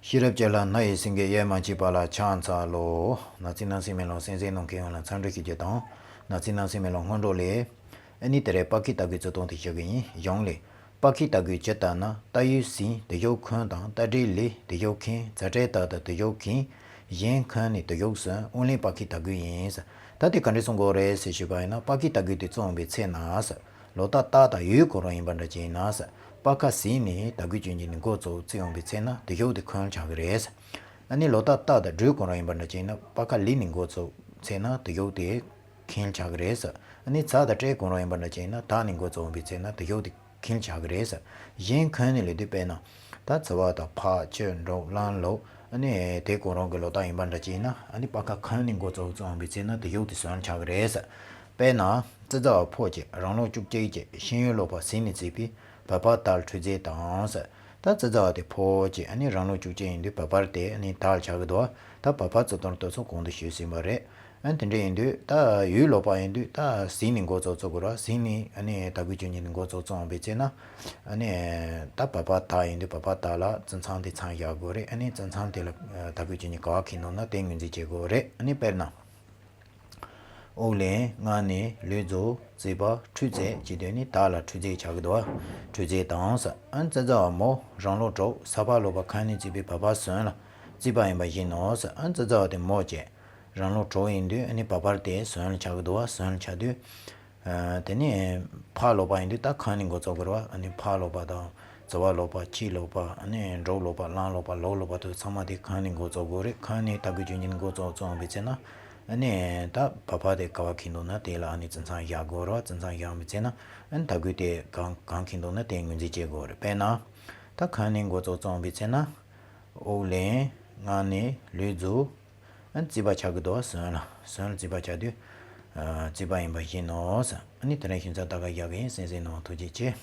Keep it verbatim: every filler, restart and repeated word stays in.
ཤེས་རབ་ཅན་ལ་ན་ཡི་སེང་གེ་གཡེར་མ་མཆིས་པ་ལ་ཕྱག་འཚལ་ལོ། ན་ཚིག་ནང་གསེས་མེ་ལོང་གསན་གཟིགས་གནང་མཁན་ཡོངས་ལ་འཚམས་འདྲི་ཞུ་རྒྱུ་དང་། ན་ཚིག་ནང་གསེས་མེ་ལོང་སྔོན་འགྲོ་ལས། ཨ་ནི་དེ་རིང་པ་ཀི་དག་གི་རྩི་སྟངས་དེ་ཞུ་གི་ཡིན། གཞུང་ལས། པ་ཀི་དག་གི་ཇི་ལྟར་ན། རྟ་ཡུལ་ཟིན་དེ་ཞོག་འཁོན་དང་། རྟ་དྲེལ་ལས་དེ་ཞོག་འཁེན། ཛ་དྲེལ་ཏ་དང་དེ་ཞོག་འཁེན། གཞན་འཁོན་ནས་དེ་ཞོག་སོན། དབུགས་ལེན་པ་ཀི་དག་ཡིན། ད་དེ་ག་འདྲ་གསུང་དགོས་རེད་ཟེར་ཞུས་པ་ཡིན་ན། པ་ཀི་དག་དེ་བརྩི་འོང་བའི་ཚེ་ན། ལོ་རྟགས་རྟ་དང་ཡུལ་གང་རུང་ཡིན་པ་འདྲ་ཅིག་ཡིན་ན། པ་ཀ་ཟིན་ནས་དག་གི་གཅོད་འགྱིན་ནས་འགོ་བཙུགས་བརྩི་འོང་བའི་ཚེ་ན་དེ་ཞོག་དེ་འཁོན་ཆགས་ཀྱི་རེད། ཨ་ནི་ལོ་རྟགས་རྟ་དང་སྦྲུལ་གང་རུང་ཡིན་པ་འདྲ་ཅིག་ཡིན་ན། པ་ཀ་ལི་ནས་འགོ་བཙུགས་ཚེ་ན་དེ་ཞོག་དེ་འཁེན་ཆགས་ཀྱི་རེད། ཨ་ནི་ཛ་དང་དྲེལ་གང་རུང་ཡིན་པ་འདྲ་ཅིག་ཡིན་ན། ད་ནས་འགོ་བཙུགས་འོང་བའི་ཚེ་ན་དེ་ཞོག་དེ་འཁེན་ཆགས་ཀྱི་རེད། གཞན་འཁོན་ནས་ལབ་དུས་དཔེར་ན། ད་ཙི་བ་དང་ཕག་ཆུ་འབྲོག་གླང་ལུག་ཨ་ནི་དེ་གང་རུང་གི་ལོ་རྟགས་ཡིན་པ་འདྲ་ཅིག་ཡིན་ན། ཨ་ནི་པ་ཀ་འཁོན་ནས་འགོ་བཙུགས་བཙུགས་འོང་བའི་ཚེ་ན་དེ་ཞོག་དེ་སོན་ཆགས་ཀྱི་རེད། དཔེར་ན། ཙི་ཙི་བ་ཕོ་བྱས་རང་ལོ་བཅུ་གཅིག་བྱས་ཤེས་ཡོན་ལོག་པ་ཟིན་ནས་བརྩིས་པའི་བ་ཕ་ཏ་ལ་ཁྲུས་རྫས་དང་ཟེར། ད་ཙི་ཙི་བ་དེ་ཕོ་བྱས་ཨ་ནི་རང་ལོ་བཅུ་གཅིག་ཡིན་དུས་བ་ཕ་དེ་ཨ་ནི་ཏ་ལ་ཆགས་ཀྱི་འདུག་ད་བ་ཕ་རྩི་སྟངས་དེ་ཚོ་གོང་དུ་ཞུས་ཟིན་པ་རེད། ཨ་ནི་དེ་འདྲ་ཡིན་དུས་ད་ཡུལ་ལོག་པ་ཡིན་དུས་ད་ཟིན་ནས་འགོ་བཙུགས་བཙུགས་དགོས་རེད། ཟིན་ནས་ཨ་ནི་དག་གི་གཅོད་འགྱིན་ནས་འགོ་བཙུགས་བཙུགས་འོང་བའི་ཚེ་ན། ཨ་ནི་ད་བ་ཕ་ཏ་ཡིན་དུས་བ་ཕ་ཏ་ལ་རྩི་མཚམས་དེ་མཚམས་བཞག་དགོས་རེད། ཨ་ནི་རྩི་མཚམས་དེ་ལ་དག་གི་གཅོད་འགྱིན་ག་པར་འཁེལ་འདུག་ན་དེ་ངོས་འཛིན་བྱེད་དགོས་རེད། ཨ་ནི་དཔེར་ན། དབུགས་ལེན། མངལ་ནས། ལུས་འཛུགས། བརྩིས་པ། ཁྲུས་རྫས་བྱེད་དུས་ནི་ཏ་ལ་ཁྲུས་རྫས་ཆགས་ཀྱི་འདུག་ཁྲུས་རྫས་དང་ཟེར། ཨ་ནི་ཙི་ཙི་བ་མོ་རང་ལོ་དྲུག་ས་ཕག་ལོག་པ་འཁོན་ནས་བརྩིས་པའི་བ་ཕ་སོན་ལ་བརྩིས་པ་ཡིན་པ་བཞིན་ནོ་ཟེར། ཨ་ནི་ཙི་ཙི་བ་དེ་མོ་བྱས་རང་ལོ་དྲུག་ཡིན་དུས་ཨ་ནི་བ་ཕ་དེ་སོན་ལ་ཆགས་ཀྱི་འདུག་སོན་ལ་ཆགས་དུས། ཨ་དེ་ནས་ཕག་ལོག་པ་ཡིན་དུས་ད་འཁོན་ནས་འགོ་བཙུགས་དགོས་རེད་བ། ཨ་ནི་ཕག་ལོག་པ་དང་། ཙི་བ་ལོག་པ། ཁྱི་ལོག་པ། ཨ་ནི་འབྲོག་ལོག་པ། གླང་ལོག་པ། ལུག་ལོག་པ་དེ་ཚང་མ་དེ་འཁོན་ནས་འགོ་བཙུགས་དགོས་རེད། འཁོན་ནས་དག་གི་གཅོད་འགྱིན་འགོ་བཙུགས་བཙུགས་འོང་བའི་ཚེ་ན། ཨ་ནི་ད་བ་ཕ་དེ་ག་པར་འཁེལ་འདུག་ན་དེ་ལ་ཨ་ནི་རྩི་མཚམས་བཞག་དགོས་རེད་བ། རྩི་མཚམས་བཞག་འོང་བའི་ཚེ་ན། ཨ་ནི་དག་གི་དེ་གང་གང་འཁེལ་འདུག་ན་དེ་ངོས་འཛིན་བྱེད་དགོས་རེད། དཔེར་ན། ད་འཁོན་ནས་འགོ་བཙུགས་བཙུགས་འོང་བའི་ཚེ་ན། དབུགས་ལེན། མངལ་ནས། ལུས་འཛུགས། ཨ་ནི་བརྩིས་པ་ཆགས་ཀྱི་འདུག་སོན་ལ། སོན་ལ་བརྩིས་པ་ཆགས་དུས། ཨ་བརྩིས་པ་ཡིན་པ་བཞིན་ནོ་ཟེར། ཨ་ནི་དེ་རིང་ཞུ་མཚམས་ད་ག་བཞག་གི་ཡིན། གསན་གཟིགས་གནང་བ་ཐུགས་རྗེ་ཆེ།